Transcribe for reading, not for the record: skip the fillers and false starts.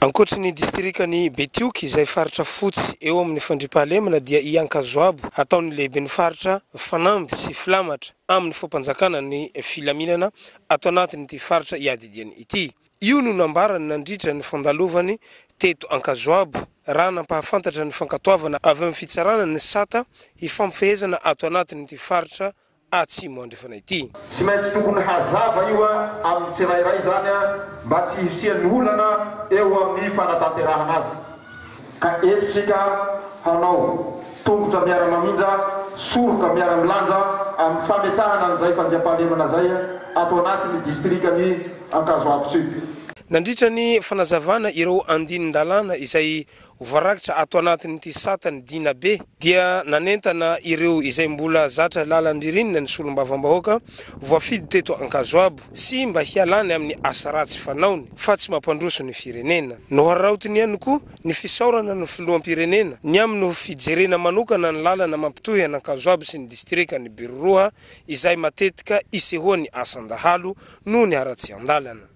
Ankoatry ny distrikan'i Betioky izay faritra fotsy eo amin'ny fandriampahalemana dia i Ankazoabo ataon'ny lehiben'ny faritra fanamby sy filamatra amin'ny fampanjakana ny filaminana ato anatin'ity faritra iadidiany ity. Io no nambarany nandritra ny fandalovany teto Ankazoabo raha nampahafantatra ny fankatoavana avy amin'ny fitsarana ny sata hifampifehezana ato anatin'ity faritra Atsimo Andrefana ity. Tsy maintsy tokony hazava io amin'ny tsirairay izany mba tsy hisian'ny olana eo amin'ny fanatanterahana azy. Ka eto tsika hanao tongotra miara-mamindra, soroka miara-milanja amin'ny fametrahana an'izay fandriampahalemana izay ato anatin'ny distrikan'i Ankazoabo Sud. Nandritra ny fanazavana ireo andinin-dalàna izay Voarakitra ato anatin'ity sata ny Dina be dia nanentana ireo izay mbola zatra lalan-dririnina ny solombavambahoaka voafidy teto Ankazoabo sy mba hialany amin'ny asa ratsy fanaony fa tsy mampandroso ny firenena. Nohararaotiny ihany koa ny fisaorana ny filoham-pirenena ny amin'ny ho fijerena manokana ny lalana mampitohy an'Ankazoabo sy ny distrikan'i Beroroha izay matetika isehoan'ny asan-dahalo noho ny haratsian-dalana.